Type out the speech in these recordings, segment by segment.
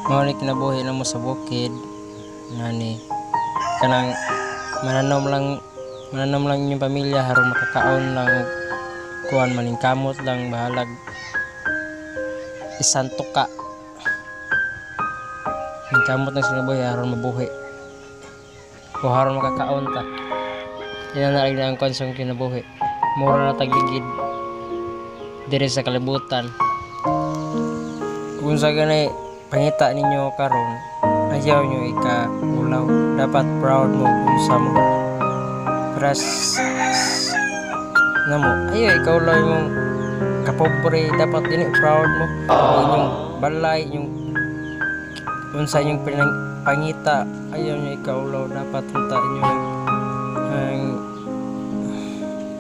Mao ni kinabuhi namo sa bukid ngani kanang mananom lang inyong pamilya aron makakaon lang og kuan, maningkamot lang, bahalag isang tuka. Ningkamot lang sa kinabuhi aron mabuhi o aron makakaon ta. Yan na lang ang kuan sa kinabuhi. Mura na tagligid diri sa kalibutan. Kung sa gani pangita ninyo karon, ayaw nyo ikaulaw. Dapat proud mo kung sa mo. Pero namo, ayaw ikaulaw imong kapobre, dapat dili proud mo. O inyong balay, inyong unsa inyong pangita, ayaw nyo ikaulaw. Dapat unta inyo ang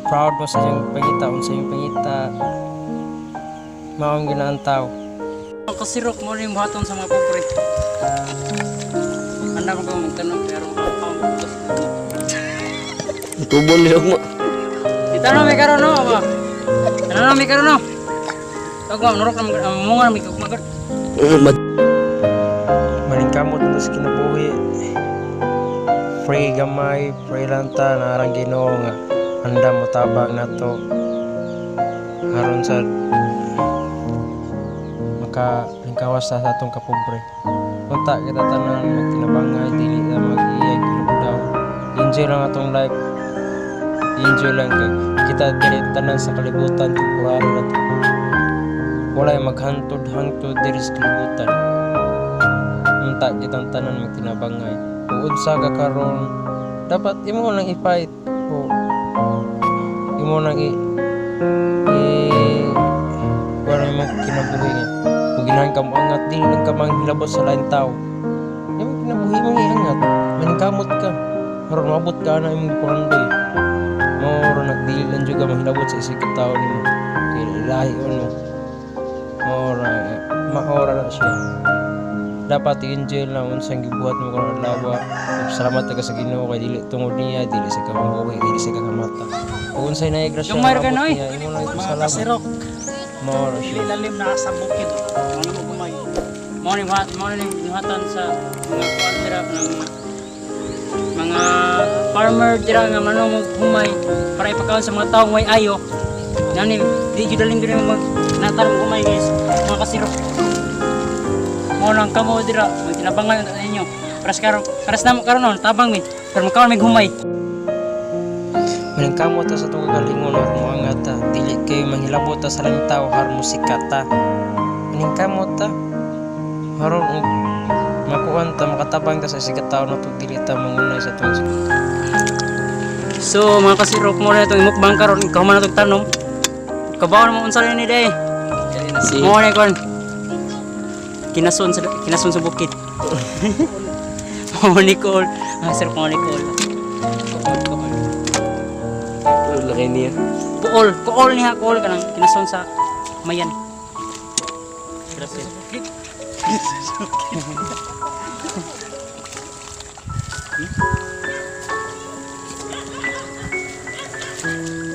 proud mo sa inyong pangita, unsa inyong pangita. Maong ginaan tao. Kasirok mo rin buhaton sa mga pobre. Handa ko pa magtanong pero ako. Tubol ni mo. Itanong may karon no ba? Tanong may karon no. Ug ma nurok na munga na may kugma. Maningkamot na sa kinabuhi. Pray gamay, pray lang ta, naarang Ginoo nga andam mo tabang nato aron sa makalingkawas ta sa atong kapobre. Unta kita tanan magtinabangay, dili ta mag-iyag daw. Enjoy lang atong life. Enjoy lang kay kita dili tanan sa kalibutan, temporary ra to. Walay maghantod-hangtod diri sa kalibutan. Unta kitang tanan magtinabangay. Ug unsa ka karon, dapat imo lang i-fight o imo lang i kuan imong kinabuhi nga. Kung ginahan ka moangat, dili lang ka manghilabot sa laing tao. Imong kinabuhi mong iangat, maningkamot ka. Aron maabot ka na imong gipangandoy. Mao ra nagdili lang jud ka manghilabot sa isig ka tawo nimo. Kay lahi mo. Mao ra mao ra na siya. Dapat i-enjoy lang unsang gibuhat mo karon adlaw. Salamat ka sa Ginoo kay dili tungod niya dili sa kabuhi, dili sa kakamata. Ug unsay naay grasya Gamay ra ka, maabot Noy. niya, imo lang Mga ipasalamat. kasirok, Mao ra siya. lalim na sa bukid. Ano mo gumay? Mao ni buhatan sa mga kuan dira ng mga farmer dira nga manong humay para ipakaon sa mga taong may ayo. Nani di jud daling diri mag natanong humay, guys. Mga kasirok. Mao nang kamo dira magtinabangan na ninyo. Paras karon, paras namo karon no, tabang mi. Pero makaon mig humay. Maningkamot ta sa atong kagalingon aron moangat ta. Dili kay manghilabot ta sa laing tao aron mosikat ta. Maningkamot ta aron og makuan ta, makatabang ta sa isig ka tawo nato, dili ta mangunay sa atong So mga kasirok, mo na itong imukbang karon, ikaw man itong tanom. Kabaw mo unsa ni day. Si Mo na kon. Kinason sa bukid. Mo ni Cole. Ah, sir mo ni Cole. Kuol, kuol. Laki niya. Kuol, kuol niya, kuol kanang kinason sa mayan. Grabe.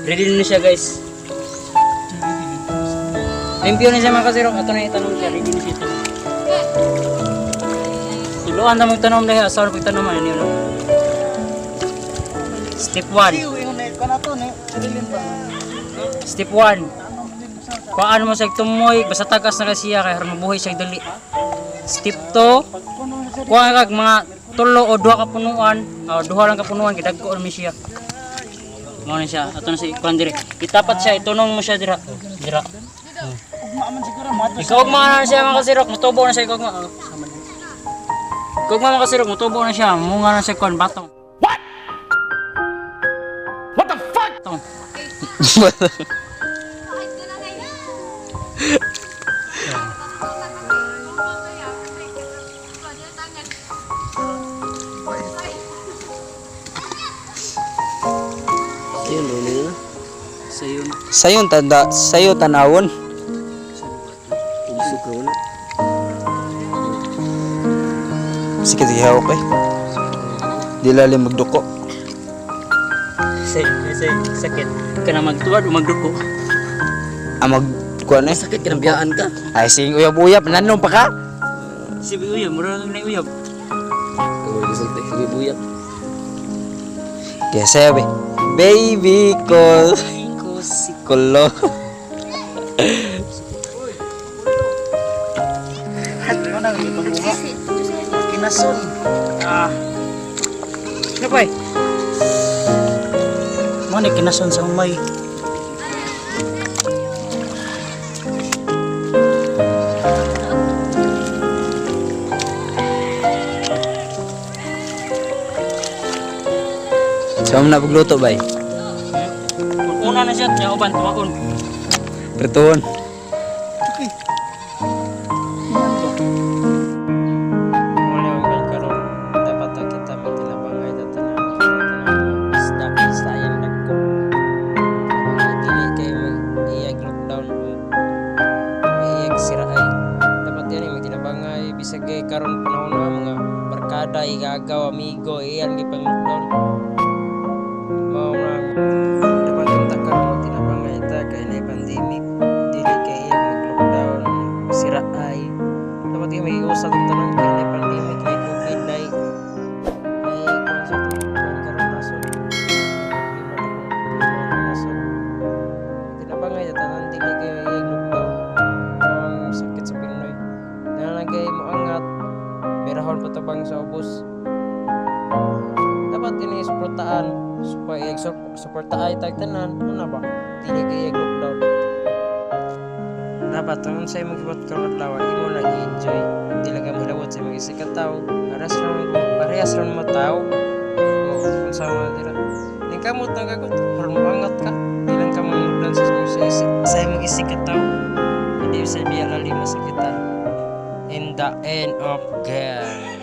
Ready na siya, guys. Limpyo na siya, mga kasirok. Ato na itanong siya. Ready na siya itanong. Tuluan na magtanong dahil asawa na pagtanong ano yun. Step 1. Step 1. Paano mo sa tumoy, basta tagas na kasi siya kay aron mabuhay siya dali. Step 2. Kuha kag mga tulo o duha ka punuan, o duha lang ka punuan kay dagko mi siya. Mao na siya, ato na si kuan dire. Itapat siya, itunong mo siya dira. Dira. Ikaw ugma na siya, mga kasirok, mutubo na siya ikaw ugma. Oh, sama na. Ikaw ugma, mga kasirok, mutubo na siya, munga na siya kuan batong. What? What the fuck? Batong. Ayun, ro na. So yun. Sayon tanda, sayo tanawon. Usok ra na. Sige sige, okay. Di lalim magduko. Say, sakit. Kana magtuwad o magduko. Ah, mag kuan eh. Sakit ka biyaan ka. Ay sing uyab-uyab nanom pa ka. Si uyab, mura na uyab. Ang gisulti sige buyak. Kaya sayo be. Baby ko. Ko si Kulo. Ano na ibang bunga? Kinason. Ah. Ano pa eh? Mo ni kinason sa umay. Sa na pagluto bay. Una na siya, niya uban tuwaon. Prituhon. Okay. Muna ang kan karon dapat ta kita magtinabangay ta tanan kita tanan isda isda yan dagko. Mga dili kay mag iyag lockdown o iyag siraay. Dapat yan ay magtinabangay bisag kay karon panahon na mga barkada, igagaw, amigo, iyan gipang lockdown. Mao na dapat unta karon magtinabangay ta kay na pandemic, dili kay iyag mag lockdown siraay. Dapat yung may usap ang tanong kay na pandemic, na COVID, na na kuan sa itong kuan karon nasod. Problema na kung problema atong nasod. Tinabangay ta tanan, dili kay iyag lockdown. Mao ang sakit sa Pinoy. Tanan kay moangat berahon patabang sa ubos. Dapat ini suportaan, supaya suportaay tag tanan, ano ba? Dili kay iyag lockdown. Dapat ang unsay imong gibuhat karon adlaw imo lang i-enjoy. Di lang ka mohilawot sa imong isig ka tawo. Parehas ra man parehas ra man mo tawo. O unsa man dira. Ning kamot na kagot, aron moangat ka. Di lang ka manudlan sa imong isig ka tawo. Hindi sa biya lalim masakitan. In the end of game.